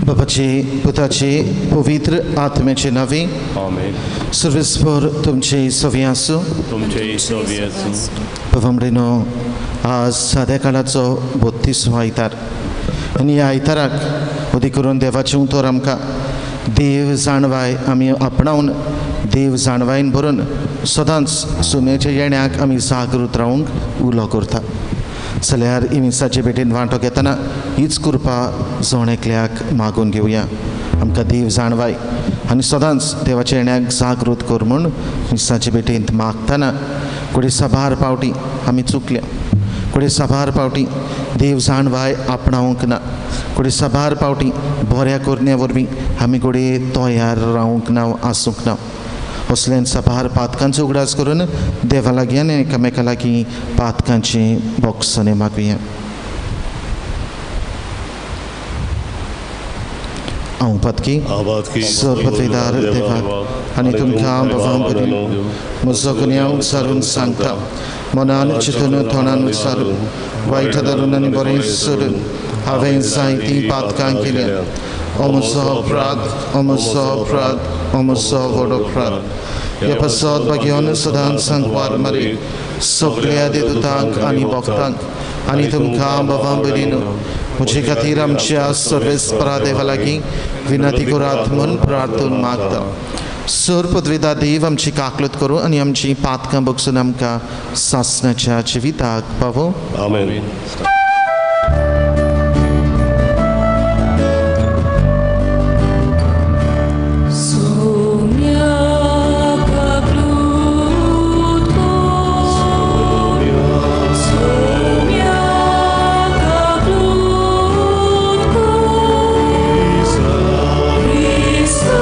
बापाचे पुताचे पवित्र आत्म्याचे नावे आमेन। सर्वेस्पर तुमचे सवी आसूं। तुमचे सवी आसूं। बाबामडेनो आज साद्या काळाचो 32वो आयतार आनी ह्या आयताराक अदीक करून देवाचें उतर आमकां देव जाणवाय आमी आपणावन देव जाणवायन भरून सदांच सुमेच्या येण्याक आमी जागृत रावंक उलो करता। जाल्यार इमिसाचे भेटेन वांटो घेतना हीच कृपा जण एकल्याक मागून घेवया। आमकां देव जाणवाय आनी सदांच देवाच्या येण्याक जागृत कर म्हूण मिसाचे भेटेंत मागतना घडये साबार पावटी आमी चुकल्या, घडये साबार पावटी देव जाणवाय आपणावंक ना, घडये साबार पावटी बऱ्या करण्या वरवीं आमी घडये तयार रावंक ना, आसूंक ना। असल्यान साबार पातकांचो उगडास करून देवा लागीं आनी एकामेका लागीं पातकांची बोगसणें मागुया। हांव पातकी सरपतदार देवाक आनी तुमकां बाबां भरिल्लो म्हजो गुन्यांव उचारून सांगता, मनान चिंतून तोंडान उचारून वायट धरून आनी बरें सोडून हांवें जायतीं पातकां केल्या। ओ म्हजो अपराध, ओ म्हजो अपराध, ओ म्हजो व्हड अपराध। ह्या पासत भाग्यान सदांच सांगपार मारी सगळ्या देदुतांक आनी भक्तांक आनी तुमकां बाबां भयणीनो म्हजे खातीर आमच्या सर्वेस्परा देवा लागीं विनंती करात म्हूण प्रार्थून मागता। सर पदवेदा देव आमची काकलत करूं आनी आमची पातकां बगसून आमकां सासणाच्या जिविताक पावो। आमेन। Cristo,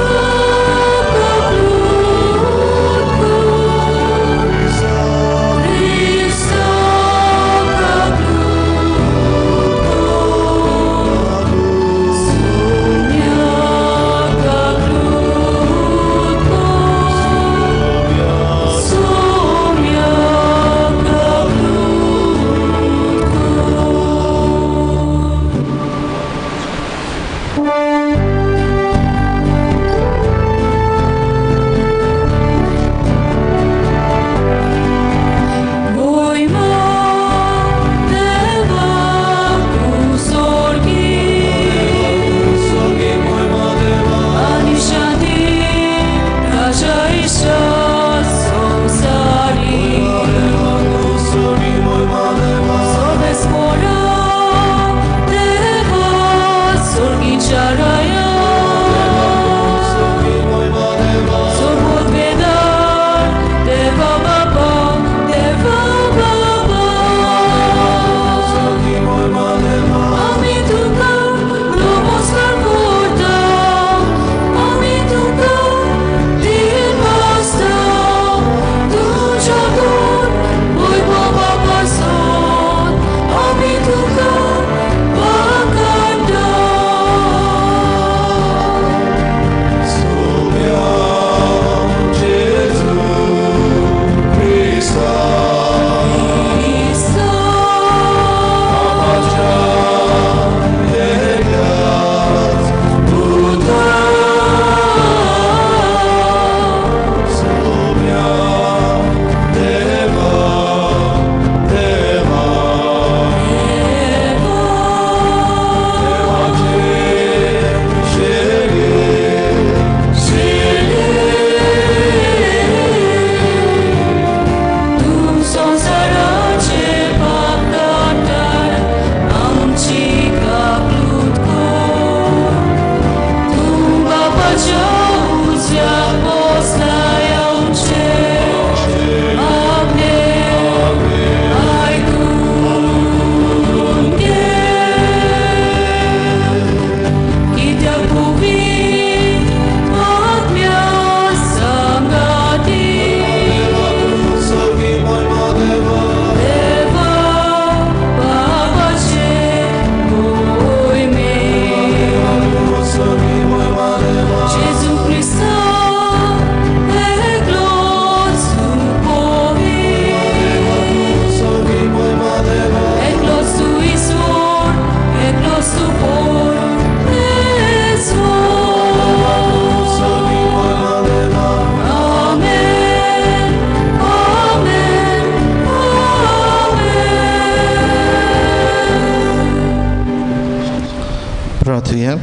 करूया.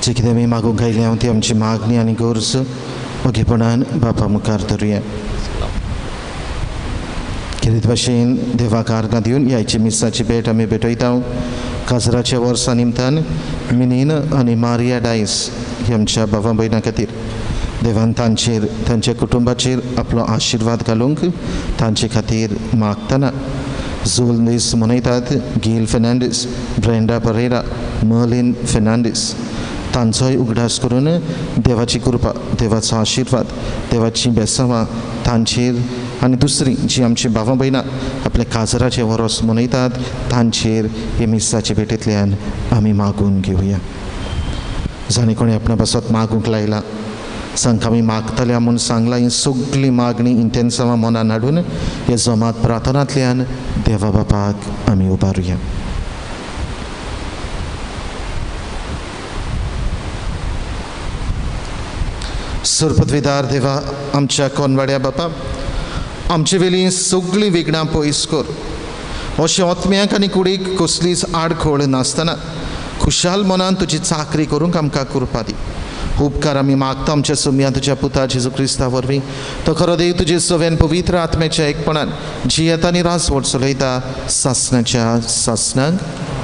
जे कितें आमी मागूंक आयल्या ती आमची मागणी आनी गरज ओगेपणान बापा मुखार धरुया. खेरीत भाशेन देवाक आर्गां दिवन ह्याची मिसाची भेट आमी भेटयता. काजराच्या वर्सा निमतान मिनीन आनी मारिया डायस ही आमच्या भावा भयणां खातीर देवान तांचेर तांच्या कुटुंबाचेर आपलो आशिर्वाद घालूंक तांचे खातीर मागतना जोल दीस मनयतात गेल फेर्नांडीस, ब्रेंडा परेरा, मर्लिन फेर्नांडीस तांचोय उगडास करून देवाची कृपा, देवाचो आशिर्वाद, देवाची बेसांवां तांचेर आनी दुसरी जी आमची भावां भयणां आपल्या काजराचें वरोस मनयतात तांचेर हे मिसाचे भेटेंतल्यान आमी मागून घेवया. जाणें कोणें आपणा पासत मागूंक लायला सांग आमी मागतल्या म्हूण सांगलां, ही सगळी मागणी इंटेन्सांवां मनान हाडून हे जमात प्रार्थनांतल्यान देवा बापाक आमी उबारुया. सरपदविदार देवा आमच्या कोनवाड्या बापा, आमचे वेली सगळीं विघ्नां पयस कर. अशें आत्म्याक आनी कुडीक कसलीच आडखळ नासतना खुशाल मनान तुजी चाकरी करूंक आमकां कृपा दी. उपकार आमी मागता आमच्या सुम्या तुज्या पुता जेजू क्रिस्ता वरवीं. तो खरो देव तुजे सवेन पवित्र आत्म्याच्या एकपणान जियेता आनी राजवट चलयता सासणाच्या सासणाक.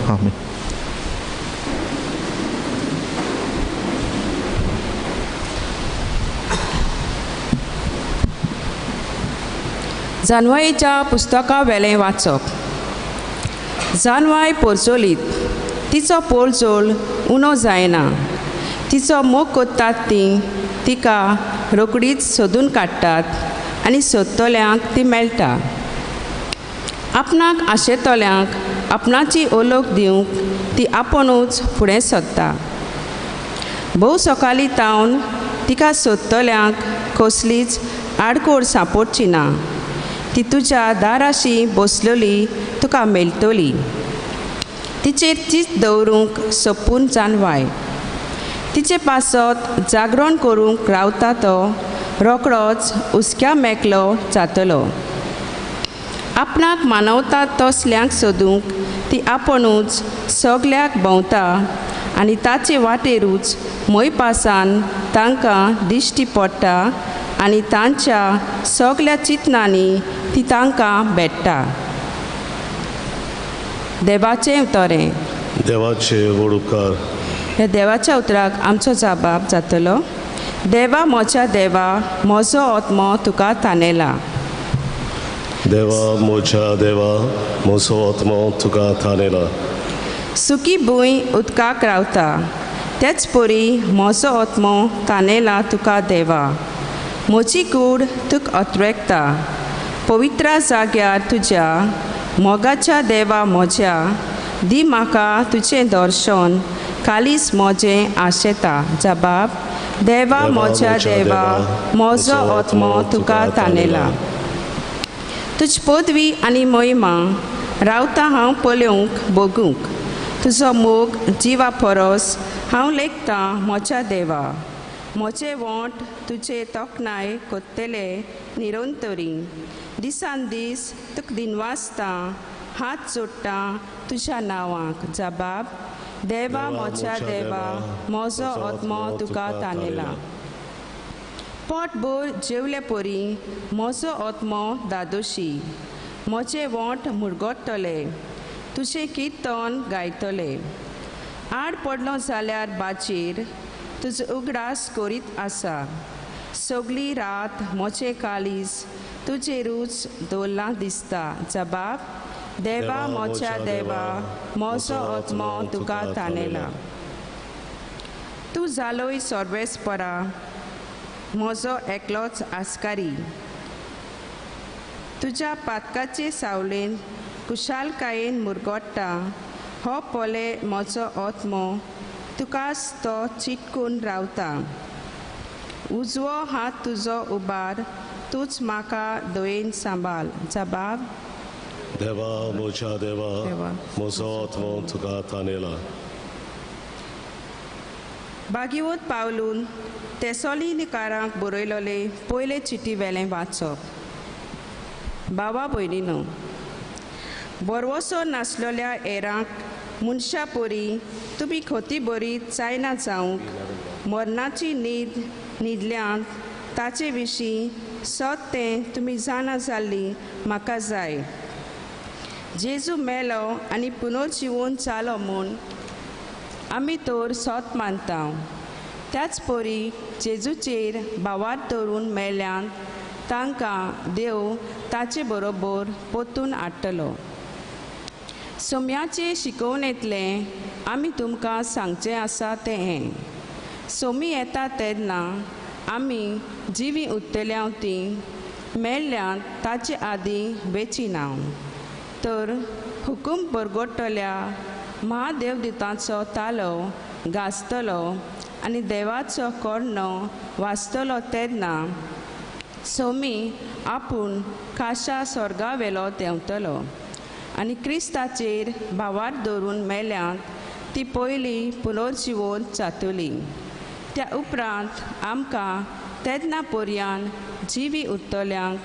आमेन. जानवायेच्या पुस्तका वेलें वाचप. जानवाय पोरजोलीत, तिचो पोरजोल उणो जायना. तिचो मोग कोत्तात ती तिका रोकडीच सोदून काडटात आनी सोदतल्यांक ती मेळटा. आपणाक आशेतल्यांक आपणाची ओलोक दिवंक ती आपुणूच फुडें सोदता. भोव सकाळीं तावन तिका सोदतल्यांक कसलीच आडकोड सांपडची ना. ती तुज्या दाराशी बसलेली तुका मेळटली. तिचेर चीत दवरूंक सोपून जानवाय. तिचे पासत जागरण करूंक रावता तो रोकडोच हुसक्या मेकलो जातलो. आपणाक मानवता तसल्यांक सोदूंक ती आपुणूच सगल्याक भोंवता आनी ताचे वाटेरूच मोयपासान तांकां दिश्टी पडटा आनी तांच्या सगल्या चिंतनांनी ती तांकां भेट्टा. देवाचें उतरें. देवाचे व्हड उपकार. ह्या देवाच्या उतराक आमचो जबाब जातलो. देवा म्हज्या देवा, म्हजो आत्मो तुका तानेला. देवा म्हज्या देवा, म्हजो आत्मो तुका तानेला. सुकी भूंय उदकाक रावता, तेच परी म्हजो आत्मो तानेला तुका देवा. म्हजी कूड तुका अत्रेकता पवित्र जाग्यार तुज्या. मोगाच्या देवा म्हज्या, दी म्हाका तुजें दर्शन, कालीस म्हजें आशेता. जबाब देवा म्हज्या देवा, म्हजो आत्मो तुका तानेला. तुज पदवी आनी महिमा रावता हांव पळोवंक बगूंक. तुजो मोग जिवा परस हांव लेखतां म्हज्या देवा. म्हजे वोंट तुजे तोखणाय कोत्तले निरंतरी. दिसान दीस तुका दिनवासता, हात जोडटा तुज्या नांवाक. जबाब देवा म्हज्या देवा, म्हजो आत्मो तुका तानेला. पोटभर जेवले परी म्हजो आत्मो दादोशी. म्हजे वोंट मुरगट्टले, तुजें किर्तन गायतले. आड पडलो जाल्यार बाचेर तुजो उगडास करीत आसा. सगली रात म्हजें काळीज तुजेरूच दवरलां दिसता. जबाब देवा म्हज्या देवा, म्हजो आत्मो तुका तानेला. तूं जालोय सर्वेस्परा, म्हजो एकलोच आस्कारी. तुज्या पातकाचे सावलेन कुशालकायेन मुरगट्टा. हो पोले म्हजो आत्मो तुकाच तो चिटकून रावता. उजवो हात तुजो उबार, तूंच म्हाका दयेन सांबाळ. जबाब देवा म्हज्या देवा, म्हजो आत्मो तुका तानेला. बागिवत पावलून तेसोलिनिकारांक बरयलोले पयले चिटी वेलें वाचप. बाबा भयणीनो, बरवसो नासलेल्या हेरांक मनशापोरी तुमी खोती बरी जायना जावंक मरणाची न्हीद न्हिदल्यांत ताचे विशीं सत तें तुमी जाणा जाल्ली म्हाका जाय. जेजू मेलो आनी पुनर्जिवन जालो म्हूण आमी तर सत मानता. त्याच परी जेजूचेर भावार धरून मेल्यान तांकां देव ताचे बरोबर पोतून हाडटलो. सोम्याचे शिकोवणेंतलें आमी तुमकां सांगचें आसा तें हें, सोमी येता तेन्ना आमी जिवी उरतल्या तीं मेल्ल्यान ताचे आदीं वेची ना. तर हुकूम बरगोटल्या महादेवदुतांचो तालो गाजतलो आनी देवाचो कोर्णो वाजतलो तेन्ना सोमी आपूण खाशा स्वर्गावेलो देंवतलो आनी क्रिस्ताचेर भावार धरून मेल्यांत ती पयली पुनर्जिवन जातली. त्या उपरांत आमकां तेन्ना पर्यान जिवी उरतल्यांक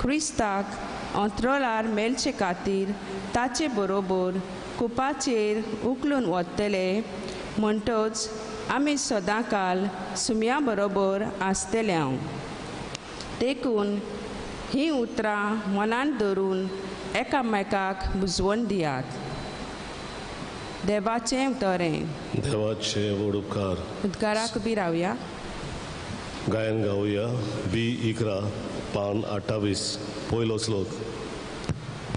क्रिस्ताक अंतरोलार मेळचे खातीर ताचे बरोबर कुपाचेर उखलून वतले. म्हणटच आमी सदांकाल सुम्या बरोबर आसतले. देखून हीं उतरां मनान धरून एकामेकाक बुजवण दियात. देवाचें उतरें. देवाचे व्हड उपकार. उद्गाराक उबी रावया. गायन गावया बी 11 पान 28 पयलो श्लोक.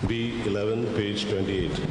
बी 11 पेज 28.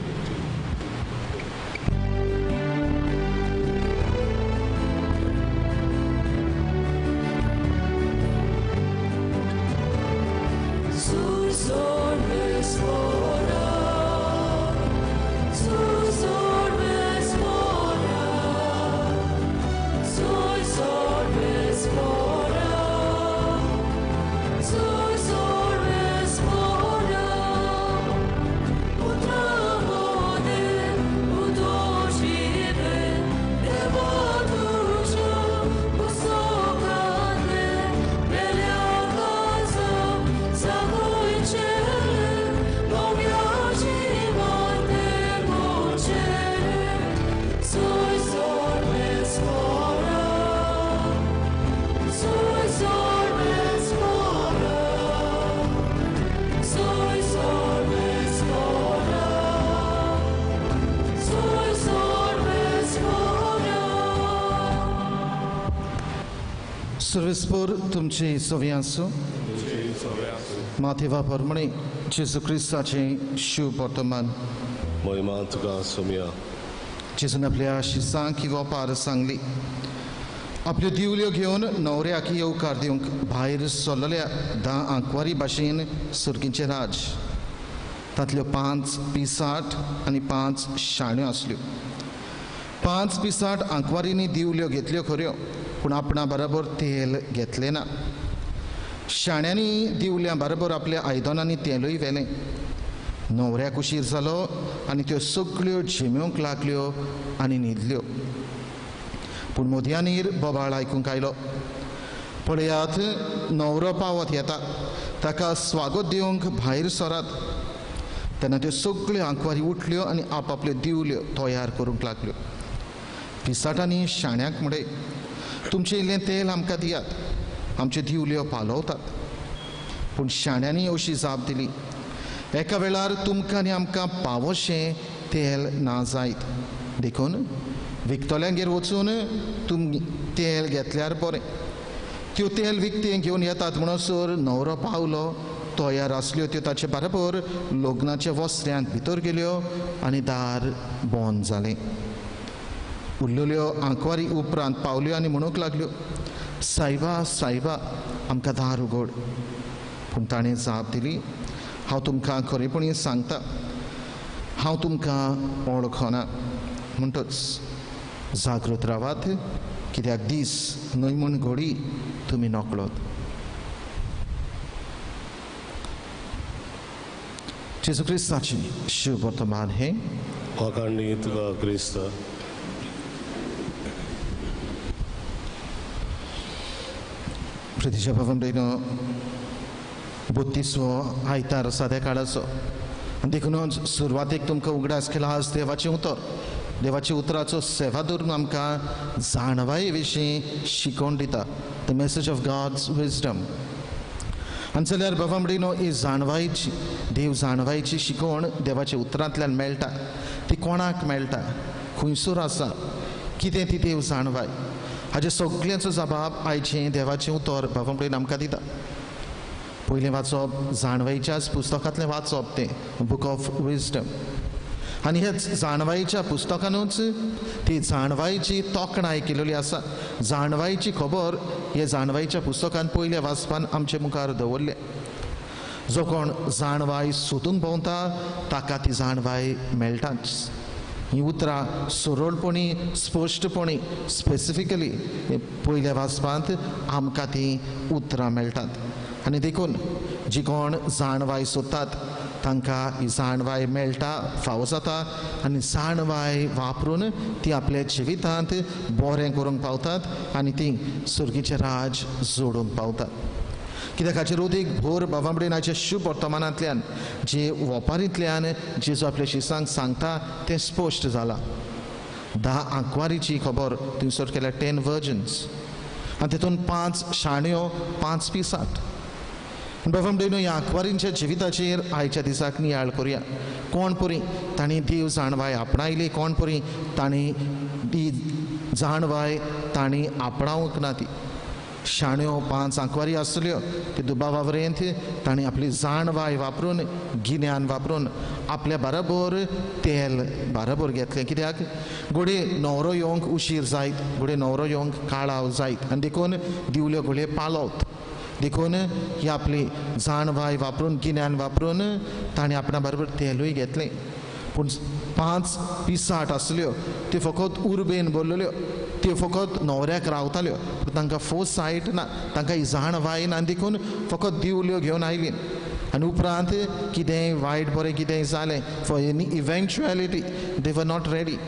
सर्वेस्पोर तुमचे सवे आसूं. माथेवा परमणे जेजू क्रिस्ताचें शुभ वर्तमान. महिमा तुका सोम्या. जेजून आपल्या शिसांक ही वपार सांगली. आपल्यो दिवल्यो घेवन न्हवऱ्याक येवकार दिवंक भायर सरलेल्या 10 आंकवारी भाशेन सुर्गीचें राज. तांतल्यो 5 पिसाट आनी 5 शाण्यो आसल्यो. 5 पिसाट आंकवारींनी दिवल्यो घेतल्यो खऱ्यो, पूण आपणा बरोबर तेल घेतलें ना. शाण्यांनी दिवल्या बरोबर आपल्या आयदनांनी तेलूय व्हेलें. न्हवऱ्याक उशीर जालो आनी त्यो सगळ्यो झेमेवंक लागल्यो आनी न्हिदल्यो. पूण मोदयानीर बोबाळ आयकूंक आयलो, पळयात न्हवरो पावत येता, ताका स्वागत दिवंक भायर सरात. तेन्ना त्यो सगळ्यो आंकवारी उठल्यो आनी आपआपल्यो दिवल्यो तयार करूंक लागल्यो. पिसाटांनी शाण्यांक म्हळें, तुमचें इल्लें तेल आमकां दियात, आमच्यो दिवल्यो पालवतात. पूण शाण्यांनी अशी जाप दिली, एका वेळार तुमकां आनी आमकां पावोशें तेल ना जायत, देखून विकतल्यांगेर वचून तुमी तेल घेतल्यार बरें. त्यो तेल विकतें घेवन येतात म्हणसर न्हवरो पावलो. तयार आसल्यो त्यो ताचे बरोबर लग्नाच्या वस्त्र्यांत भितर गेल्यो आनी दार बंद जालें. उरलेल्यो आंकवारी उपरांत पावल्यो आनी म्हणूंक लागल्यो, सायबा सायबा आमकां दार उगड. पूण ताणें जाप दिली, हांव तुमकां खरेपणी सांगता, हांव तुमकां वळखना. म्हणटच जागृत रावात, कित्याक दीस न्हय म्हूण घडी तुमी नकळत. जेजू क्रिस्ताचें शुभ वर्तमान हें. वाखाणणी तुका क्रिस्त. प्रतिशा भवन 32वो आयतार साद्या काळाचो. देखूनच सुरवातेक तुमकां उगडास केला, आज देवाचें उतर, देवाच्या उतराचो सेवादूर आमकां जाणवाये विशीं शिकोवन दिता, the message of God's wisdom. आनी जाल्यार बाबा म्हणिनो ही जाणवायेची, देव जाणवायेची शिकवण देवाच्या उतरांतल्यान मेळटा. ती कोणाक मेळटा, खंयसर आसा, कितें ती देव जाणवाय, हाजे सगळ्यांचो जबाब आयचें देवाचें उतर बाबा म्हणून आमकां दिता. पयलें वाचप जाणवायेच्याच पुस्तकांतलें वाचप तें बूक ऑफ विजडम. आनी ह्याच जाणवायेच्या पुस्तकानूच ती जाणवायेची तोखणाय केलेली आसा. जाणवायेची खबर हे जाणवायेच्या पुस्तकान पयल्या वाचपान आमचे मुखार दवरलें. जो कोण जाणवाय सोदूंक भोंवता ताका ती जाणवाय मेळटाच. ही उतरां सरळपणी, स्पश्टपणी, स्पेसिफिकली पयल्या वाचपांत आमकां तीं उतरां मेळटात. आनी देखून जी कोण जाणवाय सोदतात तांकां ही जाणवाय मेळटा, फावो जाता आनी जाणवाय वापरून ती आपल्या जिवितांत बरें करूंक पावतात आनी ती सर्गीचें राज जोडूंक पावतात. कित्याक हाचेर उदीक भोर बाबा कडेन हाचे शुभ वर्तमानांतल्यान जे वपारींतल्यान जेजू आपल्या शिसांक सांगता तें स्पश्ट जालां. 10 आंकवारीची खबर थंयसर केल्या, 10 वर्जन्स, आनी तितून 5 शाण्यो, 5 पिसाट. बाबा म्हणून ह्या आंकवारींच्या जिविताचेर आयच्या दिसाक नियाळ करुया. कोण पुरी तांणी देव जाणवाय आपणायली, कोण पुरी तांणी ती जाणवाय तांणी आपणावंक ना. ती शाण्यो 5 आंकवारी आसल्यो ती दुबावा वरेंत तांणी आपली जाणवाय वापरून, गिन्यान वापरून आपल्या बरोबर तेल बरोबर घेतलें. कित्याक घोडये न्हवरो येवंक उशीर जायत, घोडये न्हवरो येवंक काळाव जायत आनी देखून दिवल्यो घोडये पालवत. देखून ही आपली जाणवाय वापरून, गिन्यान वापरून ताणें आपणा बरोबर तेलूय घेतलें. पूण 5 पिसाट आसल्यो त्यो फकत उर्बेन भरलेल्यो, त्यो फकत न्हवऱ्याक रावताल्यो, पूण तांकां फोर्स सायट ना, तांकां ही जाणवाय ना, देखून फकत दिवल्यो घेवन आयली. आनी उपरांत कितेंय वायट बरें कितेंय जालें, for any eventuality they were not ready.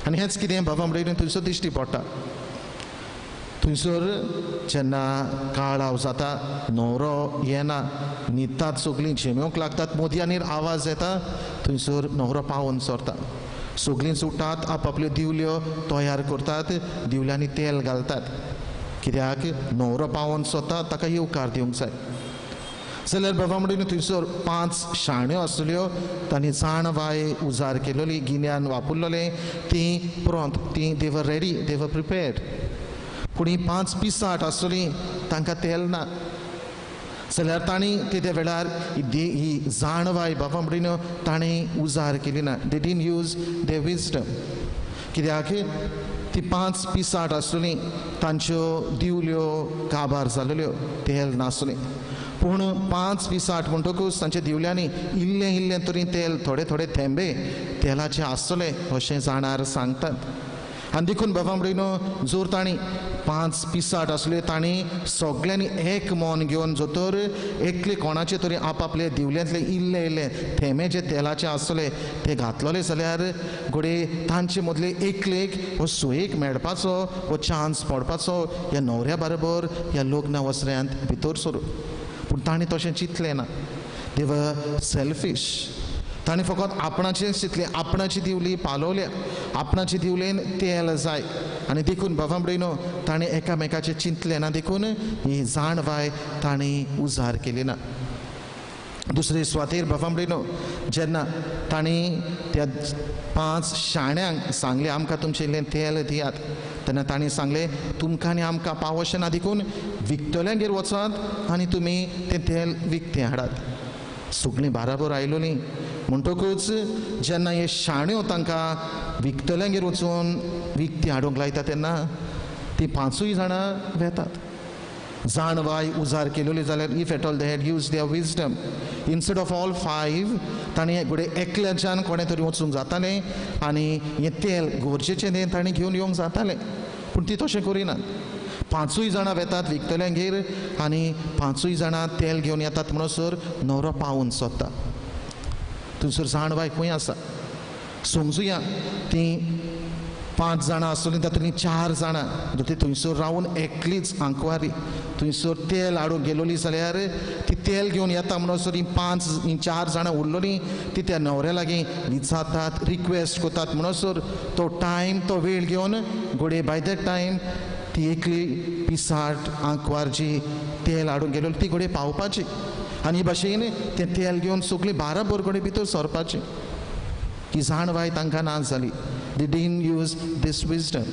आनी हेंच कितें बाबा म्हणून थंयसर दिश्टी पडटा. थंयसर जेन्ना काळाव जाता, न्हवरो येना, न्हिदतात सगळीं, झेमेवंक लागतात, मोदयांनी आवाज येता, थंयसर न्हवरो पावोवन सरता. सगळीं उठ्ठात, आपापल्यो दिवल्यो तयार करतात, दिवल्यांनी तेल घालतात. कित्याक न्हवरो पावोवन सोदता, ताका येवकार दिवंक जाय. जाल्यार बाबा म्हणून थंयसर 5 शाण्यो आसल्यो, तांणी जाणवाय उजार केलेली, गिन्यान वापरलेलें, तीं पुरोंत तीं they were ready, they were prepared. पूण ही 5 पिसाट आसतलीं तांकां तेल ना. जाल्यार तांणी ते वेळार ही जाणवाय बाबा म्हणून तांणी उजार केली ना. They didn't use their wisdom. कित्याक ती 5 पिसाट आसतलीं तांच्यो दिवल्यो काबार जालेल्यो, तेल नासलें. पूण 5 पिसाट म्हणटकूच तांच्या दिवल्यांनी इल्लें इल्लें तरी तेल, थोडे थोडे थेंबे तेलाचे आसतले अशें जाणार सांगतात. आनी देखून बाबा म्हणून जोर तांणी 5 पिसाट आसले तांणी सगळ्यांनी एक मन घेवन जोतर एकले कोणाचे तरी आपापले दिवल्यांतले इल्ले इल्ले थेंबे जे तेलाचे आसले ते घातलेले जाल्यार घडये तांचे मदले एकलेक हो सोयेक मेळपाचो, हो चान्स पडपाचो ह्या न्हवऱ्या बरोबर ह्या लग्न वसऱ्यांत भितर सरू. पूण तांणी तशें चिंतलें ना. दे वर सेल्फीश. ताणें फकत आपणाचें चिंतलें, आपणाची दिवली पालवल्या, आपणाची दिवलेन तेल जाय. आनी देखून बाबा म्हणून ताणें एकामेकाचें चिंतलें ना, देखून ही जाणवाय ताणें उजार केली ना. दुसरे सुवातेर बाबा म्हणून जेन्ना ताणें त्या 5 शाण्यांक सांगलें आमकां तुमचें इल्लें तेल दियात, तेन्ना ताणें सांगलें तुमकां आनी आमकां पावोशें ना, देखून विकतल्यांगेर वचात आनी तुमी तें तेल विकतें हाडात. सगळीं बाराबर आयलोलीं म्हणटकूच जेन्ना हे शाण्यो तांकां विकतल्यांगेर वचून विकती हाडूंक लायता तेन्ना ती 5 जाणां वेतात. जाणवाय उजार केलेली जाल्यार if at all they had use their wisdom instead of all 5 ताणें घडये एकल्याच्यान कोणें तरी वचूंक जातालें आनी हें तेल गरजेचें तें ताणें घेवन येवंक जातालें. पूण ती तशें करिनात. 5 जाणां वेतात विकतल्यांगेर आनी 5 जाणां तेल घेवन येतात म्हणसर न्हवरो पावोवन सोदता. थंयसर जाणवाय खंय आसा समजुया. तीं 5 जाणां आसतलीं तातूंतलीं 4 जाणां ती थंयसर रावन एकलीच आंकवारी थंयसर तेल हाडूंक गेलोली जाल्यार ती तेल घेवन येता म्हणसर हीं 5 हीं 4 जाणां उरलोलीं ती त्या न्हवऱ्या लागीं विचारतात, रिक्वेस्ट करतात. म्हणसर तो टायम तो वेळ घेवन घोडये बाय that time ती एकली पिसाट आंकवार जी तेल हाडूंक गेलोली ती घोडये पावपाची आनी हे भाशेन तें तेल घेवन सगळीं 12 घोडये भितर सरपाची. ही जाणवाय तांकां ना जाली. They didn't use this wisdom.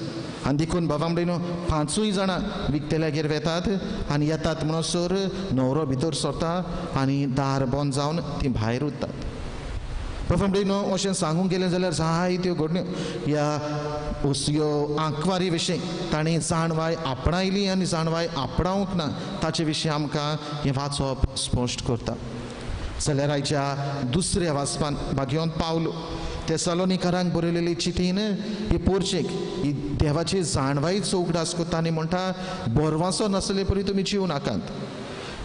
आनी देखून बाबा म्हणून 5 जाणां विकतेल्यागेर वेतात आनी येतात म्हणसर न्हवरो भितर सरता आनी दार बंद जावन ती भायर उरतात. बाबा म्हणून अशें सांगूंक गेलें जाल्यार जायत्यो घडण्यो ह्या ह्यो आंकवारी विशीं तांणी जाणवाय आपणायली आनी जाणवाय आपणावंक ना ताचे विशीं आमकां हें वाचप स्पश्ट करता. जाल्यार आयच्या दुसऱ्या वाचपान भाग्योन पावलो तेसालोनिकारांक बरयलेली चिटीन ही पोरचेक ही देवाची जाणवायचो उगडास करता आनी म्हणटा बोरवांसो नासले परी तुमी जिव नाकात.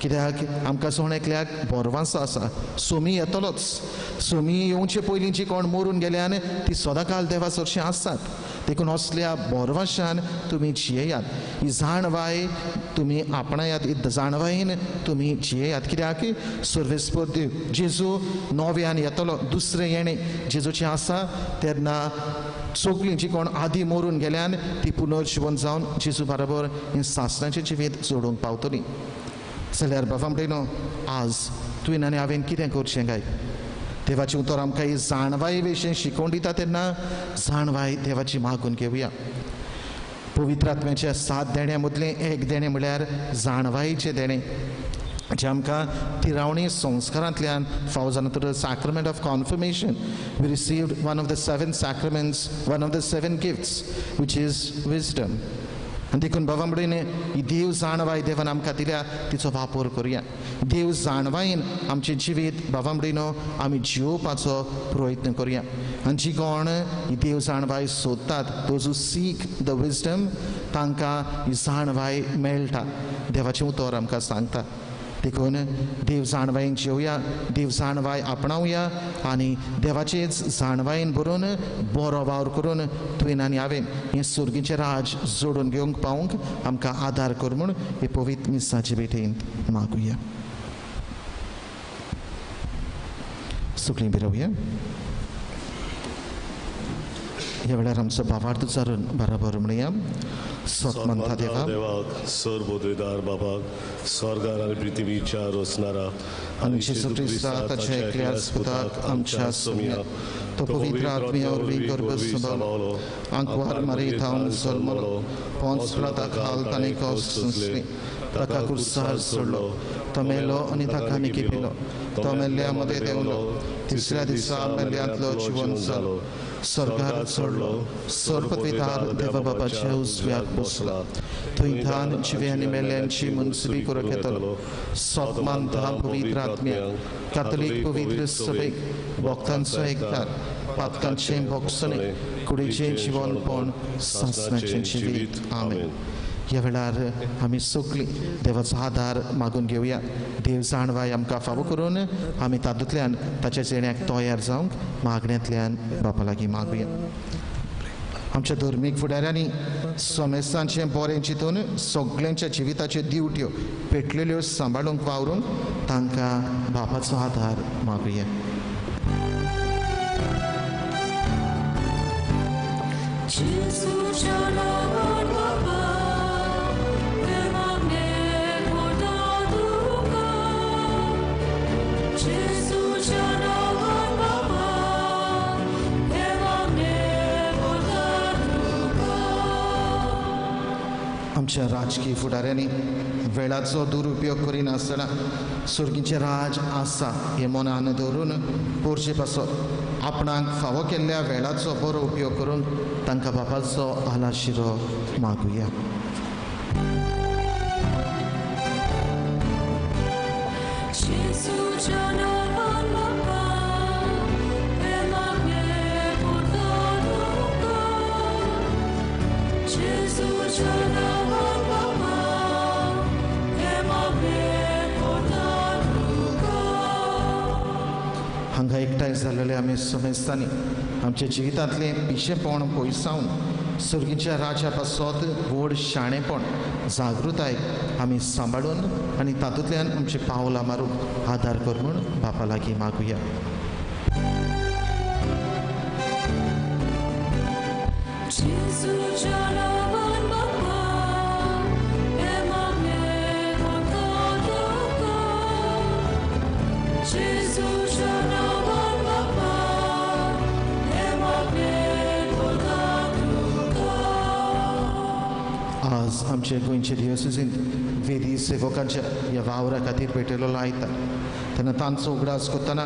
कित्याक आमकां जण एकल्याक बोरवांसो आसा, सोमी येतलोच. सोमी येवचे पयलीं जी कोण मरून गेल्यान ती सदांकाल देवा सरशीं आसतात. देखून असल्या बोरवाशान तुमी जियेयात, ही जाणवाय तुमी आपणायात, ही जाणवायेन तुमी जियेयात. कित्याक सर्वेस्पर जेजू नव्यान येतलो, दुसरें येणें जेजूचें आसा तेन्ना सगळीं जी कोण आदी मरून गेल्यान ती पुनर्जिवन जावन जेजू बरोबर हें सासणाचें जिवीत जोडूंक पावतली. जाल्यार बाबा म्हणटा आज तुवें आनी हांवें कितें करचें काय? देवाचें उतर आमकां ही जाणवाये विशीं शिकोवन दिता तेन्ना जाणवाय देवाची मागून घेवया. पवित्र आत्म्याच्या 7 देण्यां मदलें एक देणें म्हळ्यार जाणवायेचें देणें जें आमकां तिरावणी संस्कारांतल्यान फावो जाता. तर sacrament of confirmation we received one of the 7 sacraments, one of the 7 gifts which is wisdom. आनी देखून बाबा म्हणून ही देव जाणवाय देवान आमकां दिल्या तिचो वापर करुया. देव जाणवायेन आमचें जिवीत बाबा म्हणून आमी जियोवपाचो प्रयत्न करुया. आनी जी कोण ही देव जाणवाय सोदतात, those who seek the wisdom, तांकां ही जाणवाय मेळटा. देवाचें उतर आमकां सांगता. देखून देव जाणवायेन जेवया, देव जाणवाय आपणावया आनी देवाचेच जाणवायेन भरून बरो वावर करून तुवें आनी हांवें हें सुर्गीचें राज जोडून घेवंक पावूंक आमकां आदार कर म्हूण हे पवित्र मिसाचे भेटेंत मागुया. सगळीं बिरोवया. ह्या वेळार आमचो भावार्थ उच्चारून बराबर म्हणया. सतमंता देवा सर बोधवेदार बाबाक स्वर्गार आनी पृथ्वीच्या रचणारा आनी जेजू क्रिस्ता ताच्या एकल्याच पुताक आमच्या सोम्या तो पवित्र आत्म्या वरवीं गर्भ सांबाळलो, आंकवार मारी थावन जल्मलो, पोंस पिलाता खाल ताणें कश्ट सोंसले, ताका कुर्सार सोडलो, तो मेलो आनी ताका निकिपिलो, तो मेल्ल्या मदें देंवलो, तिसऱ्या दिसा मेल्ल्यांतलो जिवन जालो, स्वर्गार चडलो, सर्वपवित्र देवा बाबाच्या उजव्याक बसला, थंय थावन जिवे आनी मेल्ल्यांची मुनसुबी करूंक येतलो. सतमानता पवित्र आत्म्या कातोलीक पवित्र सभेक भक्तांचो एकदार पातकांचें भोगसणें कुडीचें जिवनपण सासणाचें जिवीत. आमेन. ह्या वेळार आमी सगळीं देवाचो आदार मागून घेवया. देव जाणवाय आमकां फावो करून आमी तातूंतल्यान ताच्या येण्याक तयार जावंक मागण्यांतल्यान बापा लागीं मागुया. आमच्या धर्मीक फुडाऱ्यांनी समेस्तांचें बरें चिंतून सगळ्यांच्या जिविताच्यो दिवट्यो पेटलेल्यो सांबाळूंक वावरूंक तांकां बापाचो आदार मागुया. आमच्या राजकीय फुडाऱ्यांनी वेळाचो दुरुपयोग करिनासतना सुर्गीचें राज आसा हें मनान दवरून पोरचे पासत आपणाक फावो केल्ल्या वेळाचो बरो उपयोग करून तांकां बापाचो आलाशिरो मागुया. हांगा एकठांय जाल्ले जाल्लेले आमी समेस्तांनी आमच्या जिवितांतलें पिशेपण पयसावन सर्गीच्या राजा पासत व्हड शाणेपण जागृताय आमी सांबाळून आनी तातूंतल्यान आमची पावलां मारूंक आदार कर म्हूण बापा लागीं मागुया. आज आमचे गोंयचे दिवसींत वेदी सेवकांच्या ह्या वावरा खातीर पेटयलेलो आयता तेन्ना तांचो उगडास करतना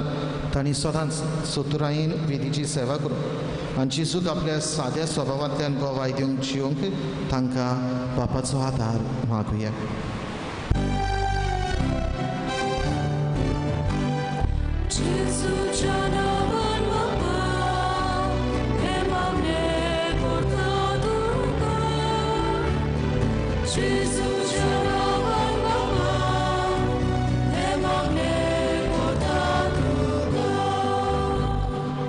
तांणी सदांच चतुरायेन वेदीची सेवा करून आनी जेजूक आपल्या साद्या स्वभावांतल्यान गवाय दिवंक जिवंक तांकां बापाचो आदार मागुया.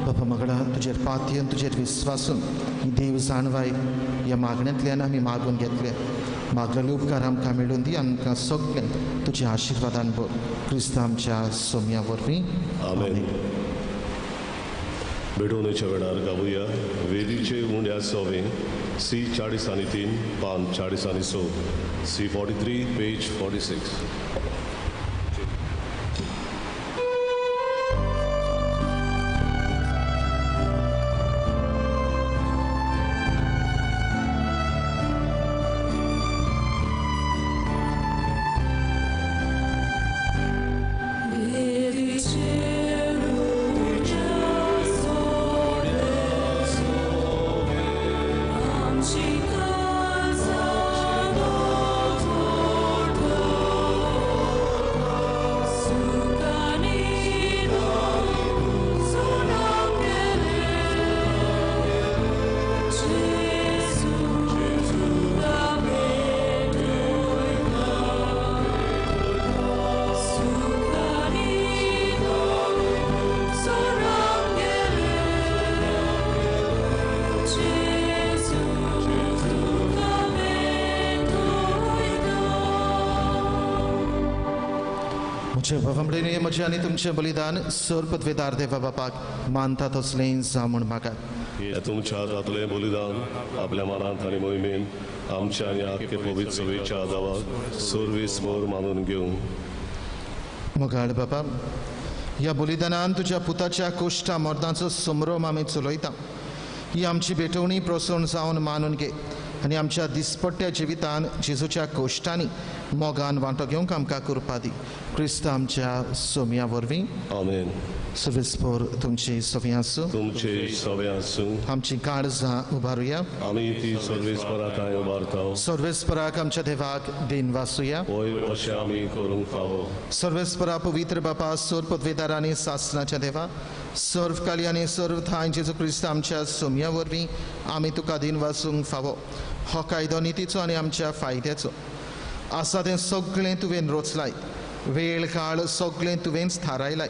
बापा मगडा तुजेर पातयेन तुजेर विस्वासून देव जाणवाय ह्या मागण्यांतल्यान आमी मागून घेतले. मागलेले उपकार आमकां मेळून दी, आमकां सगळ्यांक तुज्या आशिर्वादान भर. क्रिस्त आमच्या सोम्या वरवीं आमेन. भेटवणेच्या वेळार गावया वेदीचे उण्या सवे सी 43 पान 46 सी 43 पेज 46. म्हजें आनी तुमचें बलिदान सर पदवेदार देवा बापाक मानता तसलें जावं म्हूण मागात. तुमच्या हातांतलें बलिदान आपल्या मनांत आनी मोहिमेन आमच्या आनी आख्खे पवित्र सभेच्या आदावाक सर्वीस भर मानून घेवं. मोगाळ बापा, ह्या बलिदानान तुज्या पुताच्या कोश्टा मर्दांचो संभ्रम आमी चलयता. ही आमची भेटवणी प्रसन्न जावन मानून घे आनी आमच्या दिसपट्ट्या जिवितान जेजूच्या कोश्टांनी मोगान वांटो घेवंक आमकां कृपा दी. क्रिस्त आमच्या सोम्या वरवीं आमेन. सर्वेस्पोर तुमची सवी आसूं, तुमचे सवे आसूं. आमची काळजां उबारुया, आमी ती सर्वेस्पराक उबारता. सर्वेस्पराक आमच्या देवाक दिन वासुया, होय अशें आमी करूंक फावो. सर्वेस्परा पवित्र बापा, सोर पदवेदार आनी सासनाच्या देवा, सर्व काली आनी सर्व थांय जेजू क्रिस्त आमच्या सोम्या वरवीं आमी तुका दिन वासूंक फावो. हो कायदो नितीचो आनी आमच्या फायद्याचो आसा तें सगळें तुवें रोचलाय, वेळ काळ सगळें तुवेंच थारायलाय.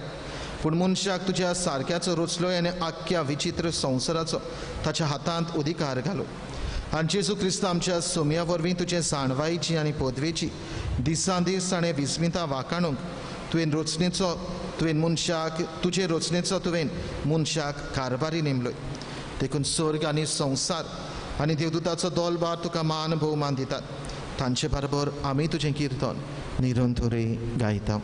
पूण मनशाक तुज्या सारक्याचो रोचलोय आनी आख्ख्या विचित्र संवसाराचो ताच्या हातांत अधिकार घालो. आनी जेजू क्रिस्त आमच्या सोम्या वरवीं तुजे जाणवायेची आनी पदवेची दिसान दीस ताणें विस्मिता वाखाणूंक तुवें रोचणेचो तुवें मनशाक तुजे रोचणेचो तुवें मनशाक कारभारी नेमलोय. देखून स्वर्ग आनी संवसार आनी देवदूताचो दोलभार तुका मान भोवमान दितात. तांचे बरोबर आमी तुजें किर्तन निरंतरे गायता.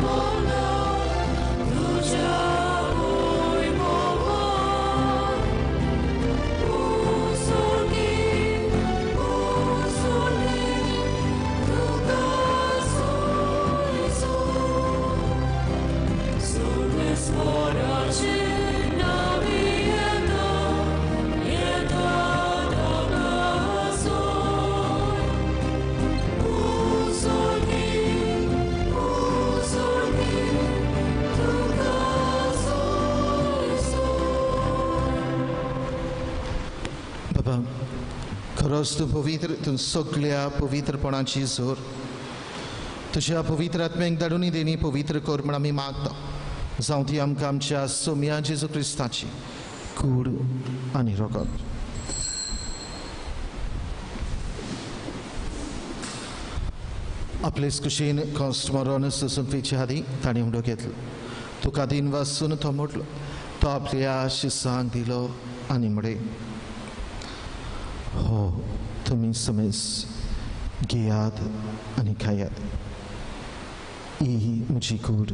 Lord. बाबा खरोच तूं पवित्र, तूं सगळ्या पवित्रपणाची जोर, तुज्या पवित्र आत्म्याक धाडून देणी पवित्र कर म्हण आमी मागता. जावं ती आमकां आमच्या सोम्या जेजू क्रिस्ताची कूड आनी रगत. आपलेच कुशीन कॉस्ट मरोन सोसूंक आदी ताणें उडो घेतलो, तुका दिन वासून तो मोडलो, तो आपल्या शिसांक दिलो आनी म्हळें, हो तुमी समेज घेयात आनी खायात, ही म्हजी कूड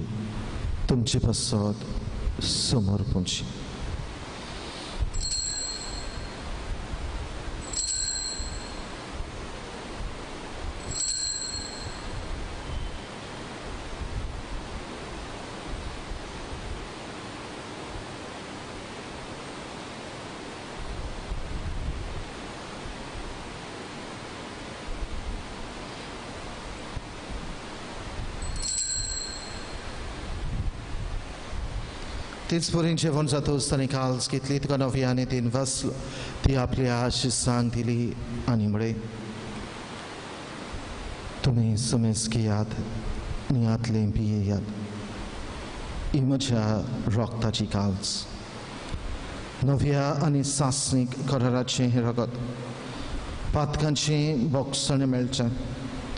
तुमचे पासत समर्पणची. तेच परीन जेवण जातच ताणें काल्स घेतली, तुका नव्याने तीन वाचलो, ती आपल्या शिसांक दिली आनी म्हळें, तुमी समेज घेयात आनी हातलें पियेयात, ही म्हज्या रगताची काल्स, नव्या आनी सासणीक कराराचें हें रगत, पातकांचें बोगसणें मेळचें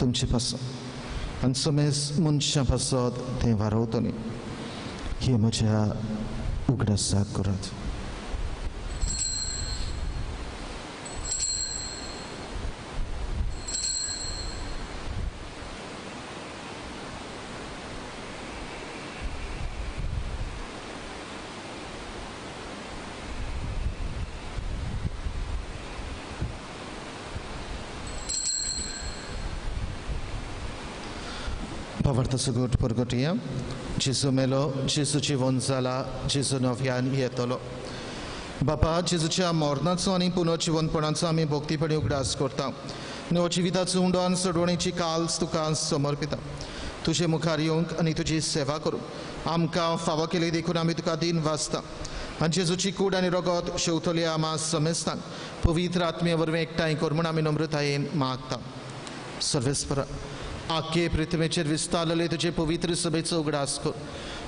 तुमचे पासत आनी समेज मनशां पासत तें वारवतलें. हे म्हज्या उगडासाक करात. भावार्थाचो गोट परगटया. जेजू मेलो, जेजू जिवन जाला, जेजू नव्यान येतलो. बापा, जेजूच्या मरणाचो आनी पुनर्जिवनपणाचो आमी भक्तीपणी उगडास करता. नव जिविताचो उंडो आनी सोडवणेची काल्स तुका समर्पिता. तुजे मुखार येवंक आनी तुजी सेवा करूंक आमकां फावो केली देखून आमी तुका दिन वाचता. आनी जेजूची कूड आनी रगत शेवतली आमा समेस्तांक पवित्र आत्मे वरवीं एकठांय कर म्हूण आमी नम्रतायेन मागता. सर्वेस्परा, आखे पृथ्वेचेर विस्तारलेले तुजे पवित्र सभेचो उगडास कर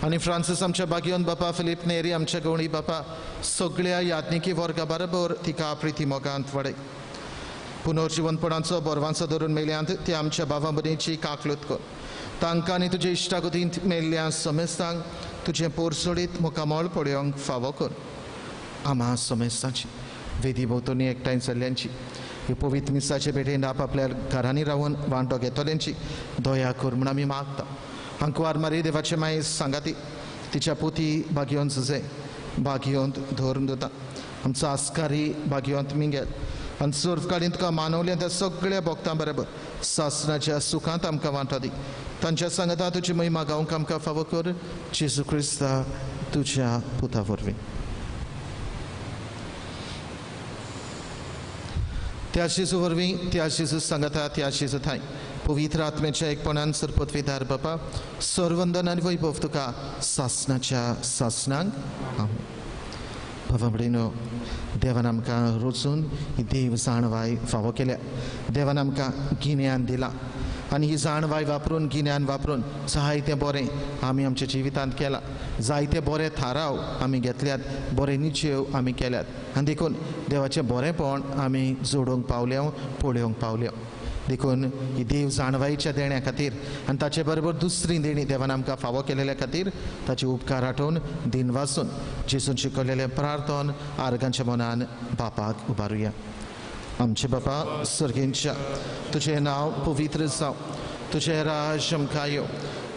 आनी फ्रांसीस आमच्या बागियोन बापा, फिलीप नेरी आमच्या गवणी बापा, सगळ्या याज्ञिकी वर्गा बरोबर तिका प्रिती मोगांत वाडय. पुनर्जिवनपणाचो बरवांचो धरून मेल्यांत ते आमच्या बाबा भयणीची काकलूत कर. तांकां आनी तुजे इश्टागतींत मेल्ल्या समेस्तांक तुजें पोरसोडीत मुखामळ पळोवंक फावो कर. आमा समेस्तांची वेदी भोंवतणी एकठांय जाल्ल्यांची, ही पवित्र मिसाचे भेटेन आपापल्या घरांनी रावन वांटो घेतल्यांची दया कर म्हूण आमी मागता. आंकवार मारी देवाचे माय सांगाती, तिच्या पुती भाग्योन सुजे भाग्योंत धरून दिता, आमचो आस्कारी भाग्योंत मिंगेल आनी सर्वकाळीन तुका मानवलें त्या सगळ्या भक्तां बरोबर सासणाच्या सुखांत आमकां वांटो दी. तांच्या सांगाता तुजी महिमा गावंक आमकां फावो कर, जेजू क्रिस्ता तुज्या पुता वरवीं. त्या जेजू वरवीं, त्या जेजू सांगाता, त्या जेजू थांय पवित्र आत्म्याच्या एकपणान सरपतविदार बापा, सर्वंदन आनी वैभव तुका सासणाच्या सासणांक. बाबा भयणीनो, देवान आमकां रोचून ही देव जाणवाय फावो केल्या. देवान आमकां गिन्यान दिलां आनी ही जाणवाय वापरून, गिन्यान वापरून जायतें बरें आमी आमच्या जिवितांत केलां, जायते बरे थाराव आमी घेतल्यात, बरे निश्चेव आमी केल्यात आनी देखून देवाचें बरेंपण आमी जोडूंक पावल्या, पळोवंक पावल्या. देखून ही देव जाणवायेच्या देण्या खातीर आनी ताचे बरोबर दुसरी देणी देवान आमकां फावो केलेल्या खातीर ताचे उपकार आठोवन दिन वाचून जेजून शिकयलेलें प्रार्थन आर्गांच्या मनान बापाक उबारुया. आमचे बापा सर्गेंच्या, तुजें नांव पवित्र जावं, तुजें राज आमकां येवं,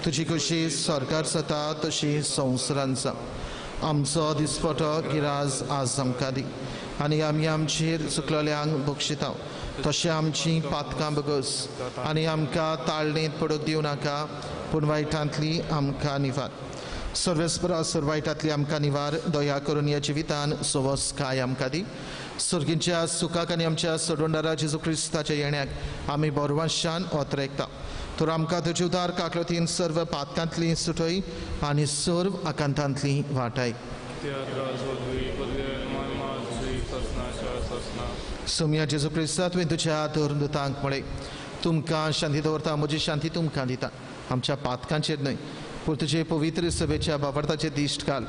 तुजी कशी सरकार जाता तशी संवसारांत जावं. आमचो दिसपटो गिराज आज आमकां दी आनी आमी आमचेर चुकलेल्यांक बक्षिता तशें आमची पातकां बगस आनी आमकां ताळणेंत पडूंक दिवं नाका, पूण वायटांतली आमकां निवार. सर्वेस्परा, सर्व वायटांतली आमकां निवार. दया करून ह्या जिवितान सवसकाय आमकां दी. सर्गींच्या सुखाक आनी आमच्या सोडवणदारा जेजू क्रिस्ताच्या येण्याक आमी बरवाशान ओतरेकता. तर आमकां तुजे उदार काकलतीन सर्व पातकांतली सुटय आनी सर्व आकांतांतली वाटाय. सोमया जेजू क्रिस्ता तुवें तुज्या धर्मदूतांक म्हळें, तुमकां शांती दवरता, म्हजी शांती तुमकां दिता. आमच्या पातकांचेर न्हय पूण तुजे पवित्र सभेच्या बाबर्ताचेर दिश्ट घाल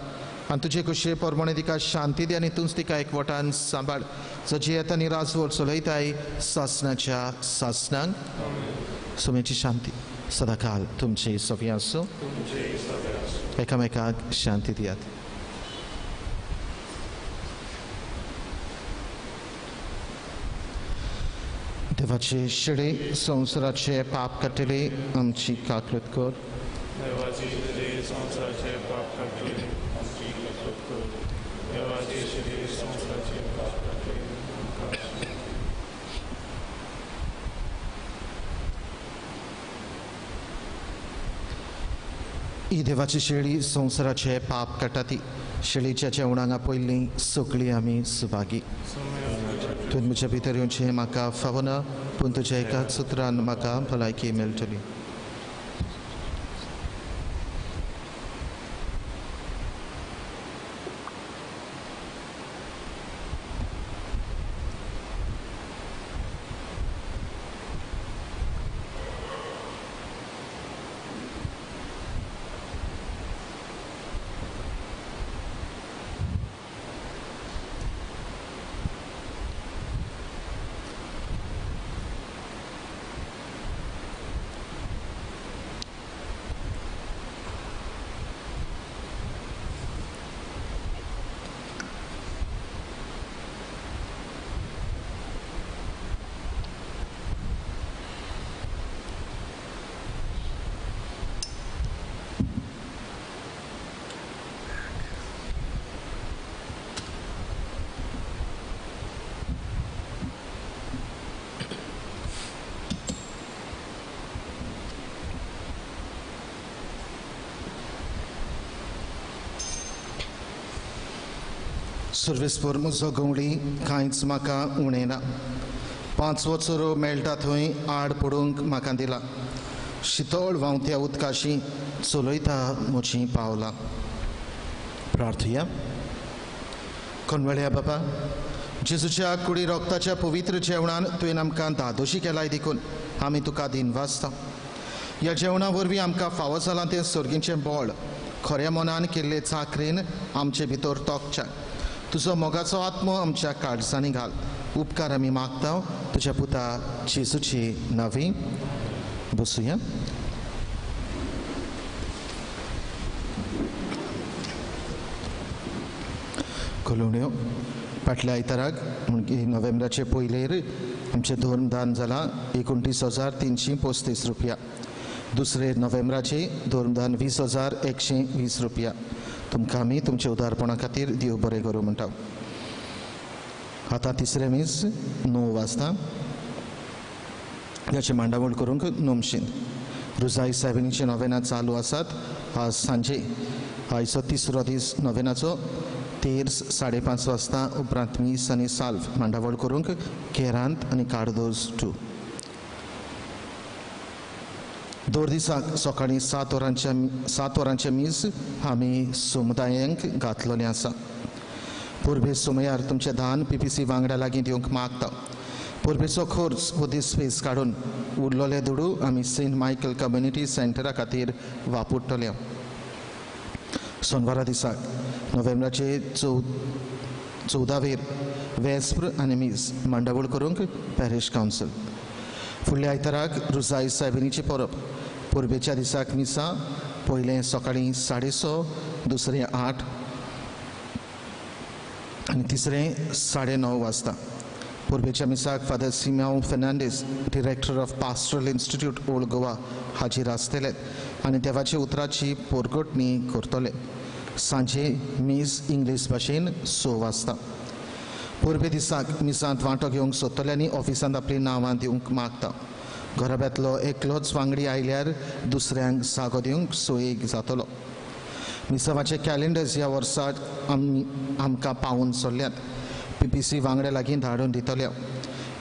आनी तुजे कुशे प्रमाणे तिका शांती दी आनी तूंच तिका एकवटान सांबाळ, जो येता आनी राजवट चलयताय सासणाच्या सासणांक. सोम्याची शांती सदांकाल तुमची सवी आसूं. एकामेकाक शांती दियात. देवाचे शेळे संवसाराचे पाप काडटले आमची काकळत कर. देवाची शेळी संवसाराचे पाप काडटले आमची काकळत कर. देवाची शेळी संवसाराचे पाप काडटले आमकां. ही देवाची शेळी संवसाराचे पाप काडटा ती शेळीच्या जेवणांक पयलीं सगळीं आमी सुभागी. तुवें म्हज्या भितर येवचें म्हाका फावना, पूण तुज्या एकाच सुत्रान म्हाका भलायकी मेळटली. सर्वेस्पर म्हजो गवळी कांयच म्हाका उणें ना. पांचवो चरो मेळटा थंय आड पडूंक म्हाका दिला. शितळ व्हांवत्या उदकाशी चलयता म्हजीं पावलां. प्रार्थया. कोणवेळ्या बाबा, जेजूच्या कुडी रोगताच्या पवित्र जेवणान तुवें आमकां धादोशी केलाय देखून आमी तुका दिनवासता. ह्या जेवणा वरवीं आमकां फावो जालां तें सर्गीचें बळ खऱ्या मनान केल्ले चाकरेन आमचे भितर तोखच्या. तुजो मोगाचो आत्मो आमच्या काळजांनी घाल. उपकार आमी मागता तुज्या पुता जेजूची नवी. बसुया. कलोण्यो फाटल्या आयताराक म्हणजे नोव्हेंबराचे पयलेर आमचें धर्मदान जालां 29,335 रुपया. दुसरे नोव्हेंबराचे धर्मदान 20,120 रुपया. तुमकां आमी तुमच्या उदारपणा खातीर देव बरें करूं म्हणटा. आतां तिसरें मीस 9 वाजता हाचें मांडावळ करूंक नमशीन रुजाई सायबिणीचीं नोवेनां चालू आसात. आज सांजे आयचो तिसरो दीस नोवेनाचो तेर्स 5:30 वाजता उपरांत मीस आनी साल्व मांडावळ करूंक केरांत आनी कार्दोज 2. दर दिसाक सकाळीं 7 वरांचें मीस आमी समुदायांक घातलेलें आसा. परबे समयार तुमचें दान PPC वांगडा लागीं दिवंक मागता. परबेचो खर्च हो दीस स्पेस काडून उरलेले दुडू आमी सेंट मायकल कम्युनिटी सेंटरा खातीर वापरतले. सोनवारा दिसाक नोव्हेंबराचे 14वेर वेस्प्र आनी मीस मांडावळ करूंक पॅरिश कावन्सील. फुडल्या आयताराक रुजाई सायबिणीची परब. परबेच्या दिसाक मिसां पयलें सकाळीं 6:30, दुसरें 8 आनी तिसरें 9:30 वाजता. परबेच्या मिसाक Father Simao Fernandes, director of pastoral institute old Goa हाजीर आसतले आनी देवाच्या उतराची पोरगटणी करतले. सांजे मीस इंग्लीश भाशेन 6 वाजता. परबे दिसाक मिसांत वांटो घेवंक सोदतल्यांनी ऑफिसांत आपलीं नांवां दिवंक मागता. घराब्यांतलो एकलोच वांगडी आयल्यार दुसऱ्यांक जागो दिवंक सोयीक जातलो. मिसावाचे कॅलेंडर्स ह्या वर्सा आमकां पावून सोडल्यात. PPC वांगड्या लागीं धाडून दितले.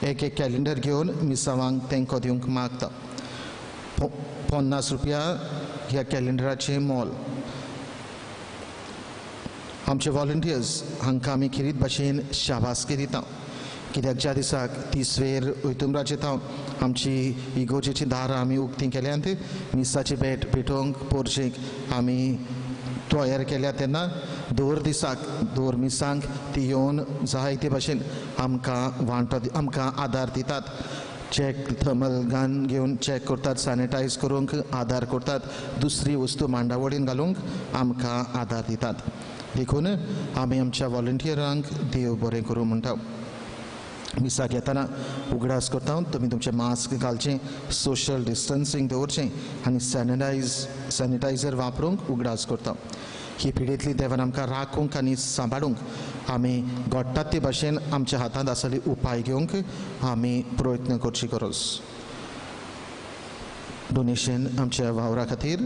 एक एक कॅलेंडर घेवन मिसावांक तेंको दिवंक मागता. 50 रुपया ह्या कॅलेंडराचें मोल. आमचे व्हॉलंटियर्स हांकां आमी खेरीत भाशेन शाबासकी दिता. कित्याक ज्या दिसाक तिसवेर वयतुमराचे थावन आमची इगोर्जेची दारां आमी उक्तीं केल्यांत, मिसाची भेट भेटोवंक पोरशेक आमी तयार केल्या तेन्ना दर दिसाक दर मिसांक ती येवन जायते भाशेन आमकां वांटो आमकां आदार दितात. चॅक थर्मल गन घेवन चॅक करतात, सॅनिटायज करूंक आदार करतात, दुसरी वस्तू मांडावळीन घालूंक आमकां आदार दितात. देखून आमी आमच्या वॉलंटियरांक देव बरें करूं म्हणटा. मिसाक येतना उगडास करता तुमी तुमचें मास्क घालचें, सोशल डिस्टन्सींग दवरचें आनी सॅनिटायझर वापरूंक उगडास करता. ही पिडेंतली देवान आमकां राखूंक आनी सांबाळूंक आमी घडटात ते भाशेन आमच्या हातांत आसली उपाय घेवंक आमी प्रयत्न करची गरज. डोनेशन आमच्या वावरा खातीर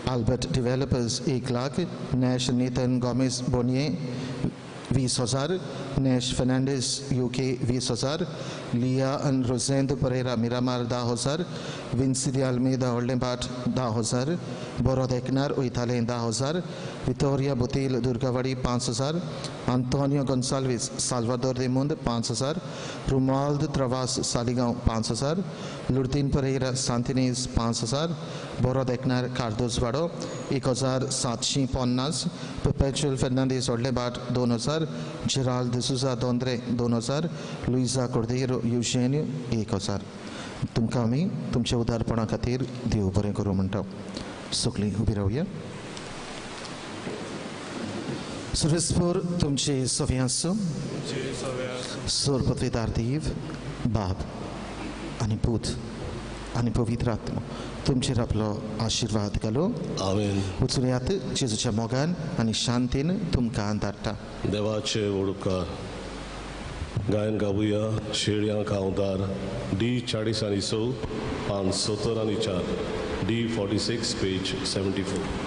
Albert developers 1 lakh, Nash Nathan Gomes बोनिये 20,000, नॅश फर्नांडीस UK 20,000, लिया आनी रोजेंद परेरा मिरामार 10,000, विन्सी दी आल्मेदा व्हडलें भाट 10,000, बोरो देखणार वयतालें 10,000, वितोरिया बोतील दुर्गावाडी 5,000, आंतोनियो गोन्साल्वीस साल्वादोर दे मुंद 5,000, रुमाल्द त्रवास सालिगांव 5,000, लुर्दीन परेरा सांतिनेज 5,000, बोरो देखणार कार्दोजवाडो 1,750, परपेच्युअल फर्नांडीस व्हडलें भाट 2,000, जेराल्ड डिसुजा दोंद्रे 2,000, लुइजा कोर्देरो युजेन्यू 1,000. तुमकां आमी तुमच्या उदारपणा खातीर देव बरें करूं म्हणटा. सगळीं उबी रावया. सर्वेस्पोर तुमचे सवे आसूं. सोरपत्रेदार देव बाप आनी पूत आनी पवित्र आत्मो तुमचेर आपलो आशिर्वाद घालूं. आमेन. उचलयात जेजूच्या मोगान आनी शांतीन तुमकां धाडटा. देवाचे उपकार. गायन गावया शेळयां खावदार डी 40 आनी 6 पान 70 आनी 4 D 46 page 74.